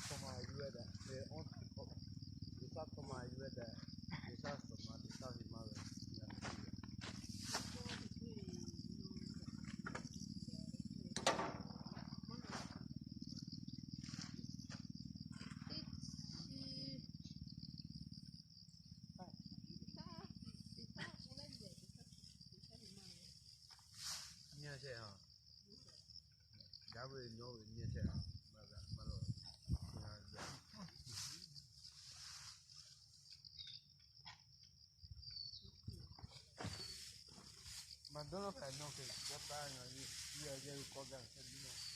Hk'aw ma yuˬ ve tehꞈ, ve awˬ hk'aw, G'uiˬsha hk'aw ma yuˬ ve tehꞈ, G'uiˬsha hk'aw ma G'uiˬsha ve ma ve. Nyiˇ chehˇ ha. Yaˇ ve nyi ve nyiˇ chehˇ ha. Maˇ g'a maˇ lo. Maˇ dawˇ nawˉ hk'e nawˬ hk'e yaˇ paˇ ngaˬ hui yaˇ ve k'awꞈ gaˬ hk'e biˇ nawˬ.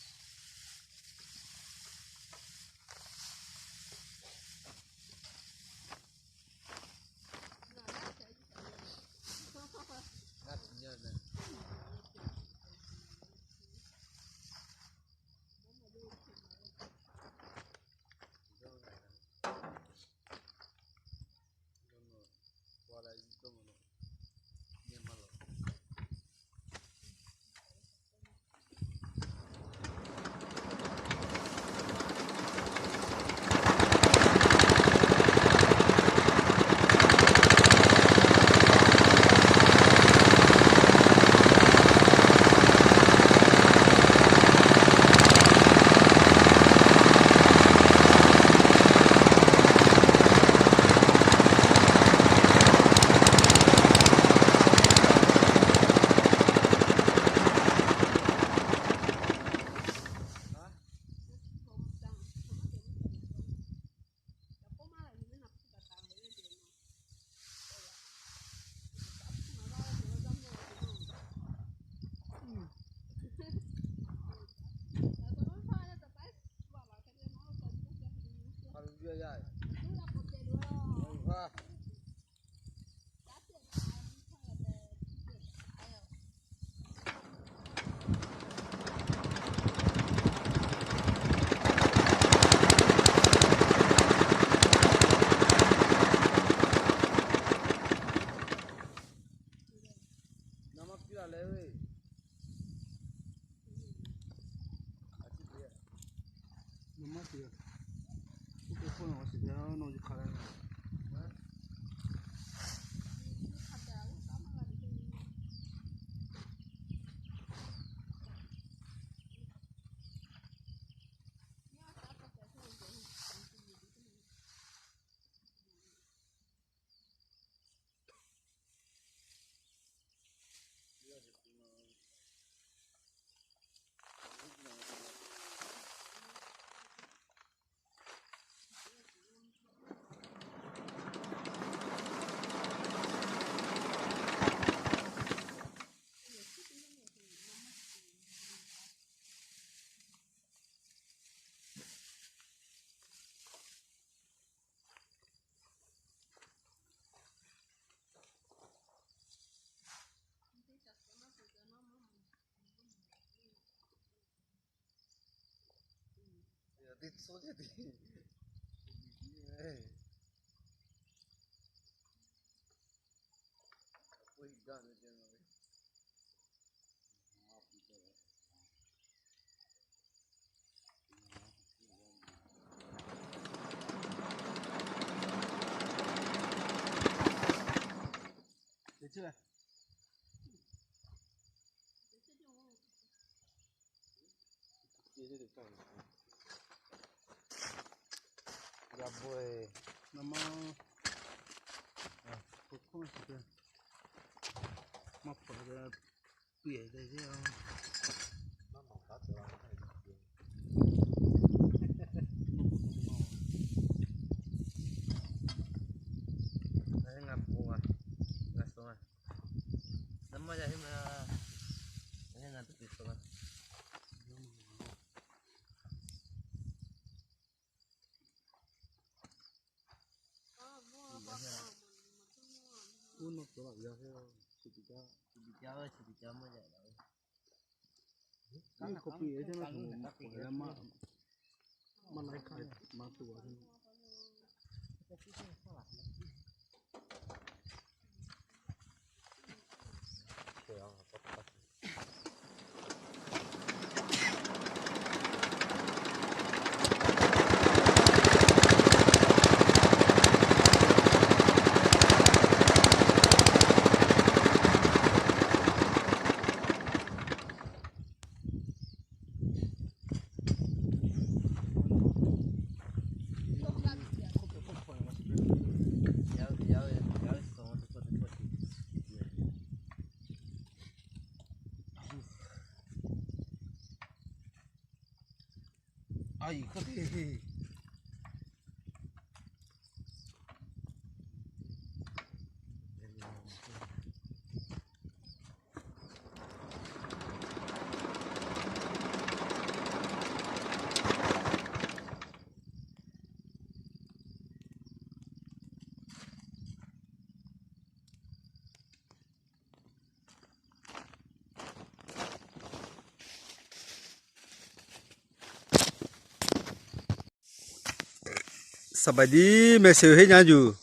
Saˍ baˍ diˇ meh, suhˍ heˆ nyaˇ yuˬ.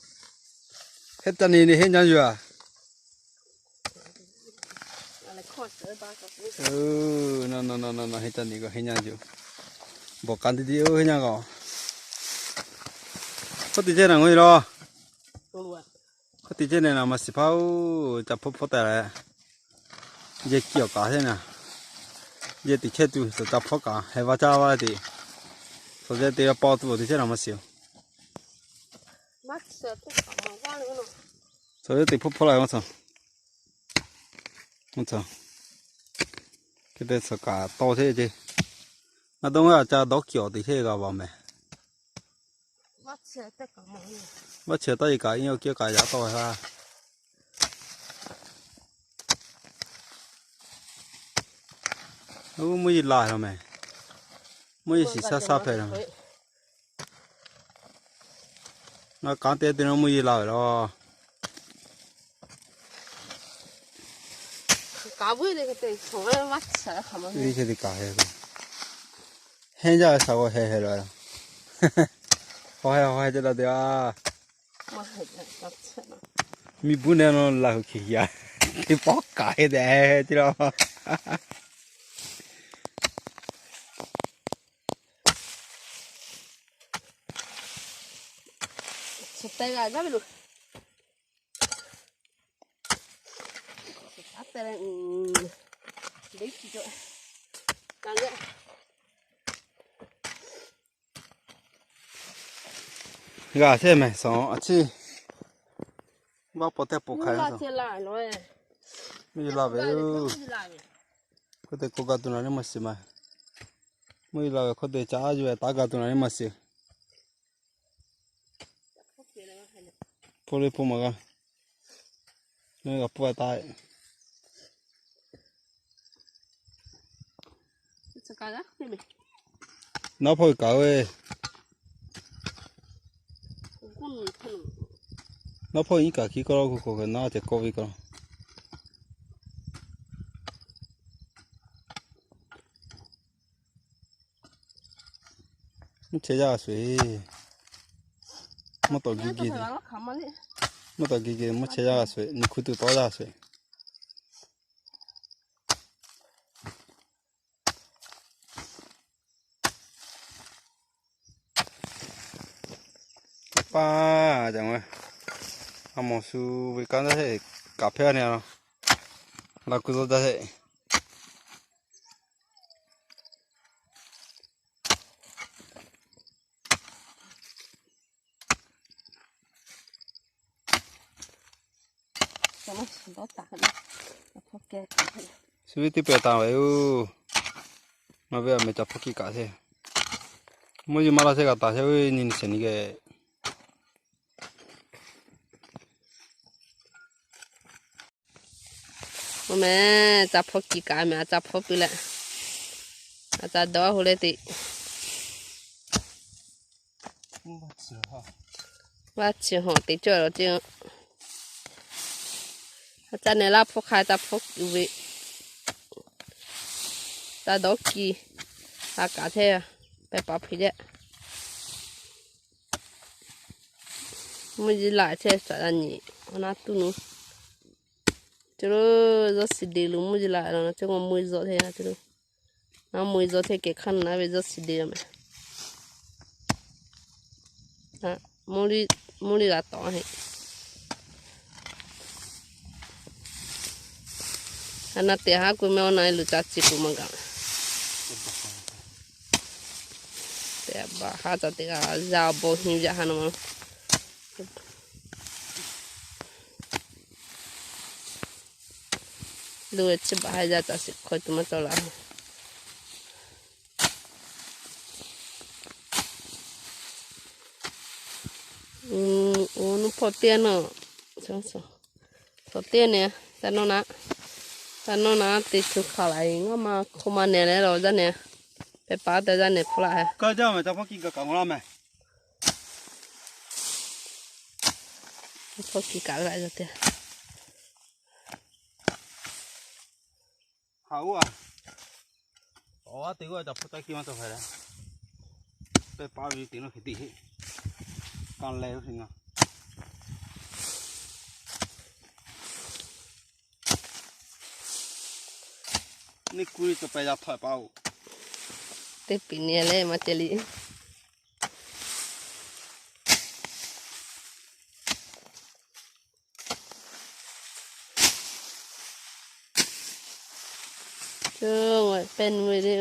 Heˆ taˇ ni ni heˆ nyaˇ yuˬ a. Heˆ taˇ ni k'o heˆ nyaˇ yuˬ. Bawˬ k'aˍ teˇ diˇ oˇ heˆ nyaˇ k'o. Hk'oˆ te chehˇ naˍ ngaw e la. Hk'oˆ te chehˇ nehˬ naˍ maˇ shiˍ hpaˇ oˬ, ca hpawˇ hpawˇ taˍ leh. Yehˬ kiˇ awˬ kaˍ chehˇ naˍ. Yehˬ teꞈ chehˇ tuˬ, ca hpawˇ kaꞈ heh vaˇ caˇ vaˇ teꞈ. Suhˍ yehˬ teꞈ paw tuˬ awˬ te chehˇ naˍ maˇ shiˍ oˬ. Suhˍ yehˬ teꞈ hpawˇ hpawˇ la Hk'e te suhˍ kaꞈ tawˇ chehˇ ceˇ. Ngaˬ dawˇ ngaˬ ca dawˇ kiˍ awˬ teꞈ chehˇ g'a vaˬ mehˍ. Vaˇ chehˇ taˇ yeˬ kaꞈ iˉ awˬ kiˇ kaꞈ yaꞈ tawˇ ve ha. Uˉ, mvuhˇ yeˬ laˬ lo mehˍ. Mvuhˇ yeˬ shiˍ shaˇ shaˇ hpehꞈ lo. Ngaˬ kanˉ te te naˬ mvuhˇ yeˬ laˬ ve laˬ. Heˆ jaˇ ve shaˍ g'awˇ heh heh la. Hawˬ heh hawˬ heh te la te a. Miˬ buˉ nehˬ naw laˬ hui hkiˬ yaꞈ, teˇ pawˆ kaꞈ heh dehꞈ te la. G'a chehˇ mehˍ suhˍ a ciˉ. Vaˇ paw teˇ paw hk'aˬ mvuhˇ yeˬ laˬ ve. Hk'oˆ te k'oˆ gaˇ tuˬ naˍ riˉ maˇ shiˍ ma. Mvuhˇ yeˬ laˬ ve hk'oˆ te ca aˉ yuˬ ve taˉ gaˇ tuˬ naˍ riˉ maˇ shiˍ. Hpu le hpu maˬ g'a. G'a hpu taˍ. Nawˉ hpawˇ kaꞈ ve. Nawˉ hpawˇ iˉ kaꞈ hkiˉ kawˆ la kuˬ k'oˍ ve naˉ ceh kawˆ ve kaꞈ. Mvuhˇ chehˇ yaˇ g'a sho-eˬ. Mvuhˇ tawˍ geh geh, mvuhˇ tawˍ geh geh mvuhˇ chehˇ yaˇ g'a sho-eˬ, nyi hkuˇ tuˬ tawˉ yaˇ sho-eˬ. Paˇ, a mawˬ shu ve kanˉ daˇ heˆ, kaꞈ hpehˇ a ne a, laˬ kuiˬ zaw daˇ heˆ. Suh ve teˇ pehˍ taˍ ve yoˬ. Ngaˬ ve aˬ mehˍ ca hpawˇ kiˇ kaꞈ chehˇ. Mvuhˇ yeˬ maˇ laˇ chehˇ g'a taˍ chehˇ ve nyi nyi sheˍ nyi geh. Oˇ mehˍ, ca hpawˇ kiˇ kaꞈ mehˍ, a ca hpawˇ piˇ leh, a ca dawˇ hu leh teꞈ. Vaˇ chi hawˬ teꞈ cawˇ lawˬ ceˇ. A ca nehˬ laˇ hpawˇ hk'a ca hpawˇ uiˍ ve, ca dawˇ kiˇ, a kaꞈ chehˇ, pehˇ paˍ hpeꞈ jaˇ. Mvuhˇ yeˬ laˬ chehˇ shaˍ la nyi, awˬ na tuˇ nu. Cawˬ lo, zawˇ shiˍ de lo mvuhˇ yeˬ laˬ la na cawˬ, mvuhˇ yeˬ zaw hteˇ na cawˬ lo. Na mvuhˇ yeˬ zaw hteˇ kehˬ hk'aˇ naˉ ve zawˇ shiˍ de a mehˍ. Mvuhˇ yeˬ g'a tawˍ heˆ. A na teꞈ haˉ k'oˆ meh, awˬ na luˬ ca ciˍ k'oˆ maˇ gaˬ. Teˇ baˬ haˉ ca teꞈ g'a yaˇ bon hiˇ yaˇ haˉ na ma. Luˬ ve chi baˬ haˉ yaˇ ca shiˍ hk'aw tuˬ maˇ cawˬ laˇ. Oˇ nuˇ hpawˇ teˇ naˇ, tawˍ teˇ neh, taˇ nawˇ naˉ, taˇ nawˇ naˉ te tuˬ hk'aˬ la e, ngaˇ ma hk'aw ma neh leh lawˬ jaˇ neh, pehˬ paˉ te jaˇ neh hpfuhˆ laˇ he. Hpawˇ kiˬ kaꞈ ve la e. Haꞈ uˉ a, awˬ a te g'aˇ ca hpu taˇ kiˇ maˇ tawˆ hk'a leh, pehˬ paˉ ve te nawˇ hk'e te heˆ, kaˇ leh oˇ hk'e ngaˬ neˇ kuˇ ve cawˬ pehˬ yaꞈ htaꞈ paˍ oˬ, teˇ piˍ nyi leh maˇ ceh liꞈ. Pehˇ nu ve le,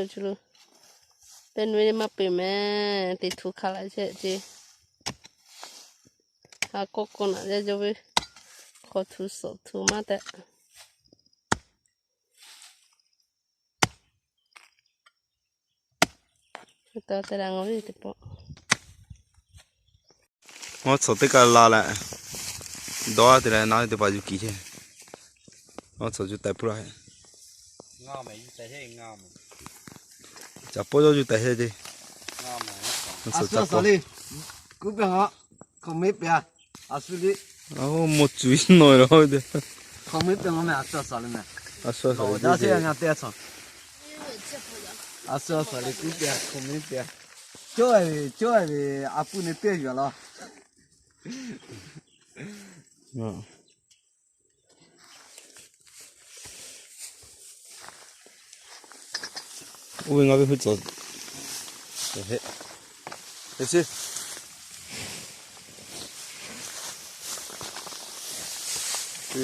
pehˇ nu ve le maˇ peꞈ mehˍ, te htu hk'a laꞈ chehˇ ce. Ha kawˆ kawˆ naꞈ leh jaw ve, hk'aw htu suhˍ htu maˇ tehꞈ. Ngaˬ tcuhˍ teˇ kaꞈ la leh, dawˇ te leh naˉ ve teˇ hpaˍ yuˬ kiˬ chehˇ. Ngaˬ tcuhˍ yuˬ tehꞈ puˇ la he. Caˍ pawˆ yawˇ yuˬ tehꞈ he ce. Ngaˬ tcuhˍ caˍ pawˆ. Kuˉ pehˬ a, hk'aw meˉ pehˬ a, a suh le. Mawˇ cuˬ iˉ nawˬ e la ve te. Hk'aw meˉ pehˬ ngaˬ meh a suh a suh le meh. A suh a suh le ngaˬ te a suh. A suh a suh le kuˉ pehˬ a, hk'aw meˉ pehˬ a. Cawˇ ve, cawˇ ve, a puˇ ne pehˬ yuˬ a laˇ. Oˇ ve ngaˬ ve hui tcuhˍ, e,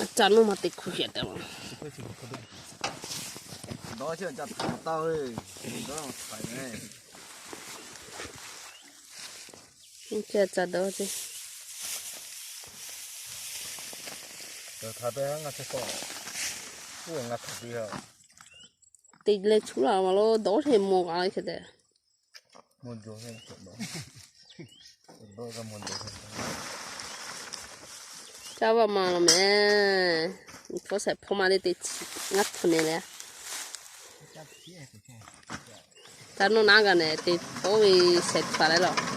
a ca nuˇ ma te hkuˇ shehˍ tehꞈ. Dawˇ chi ca htaꞈ taˇ ve, dawˇ htaꞈ ve. Nyi chi a ca dawˇ ce. Htaꞈ te ngaˇ chehˇ k'o, ngaˇ htaꞈ te a. Teꞈ leh chuˉ la ma lo dawˇ chehˇ mawˬ g'a le hk'e te. Caˇ vaˇ ma lo meh. Hpawˇ shehˍ hpawˇ ma le te ngaˇ htaꞈ meh le. Ca nawˇ naˉ g'a neh te tawˇ ve shehˍ hpaˍ leh laˬ.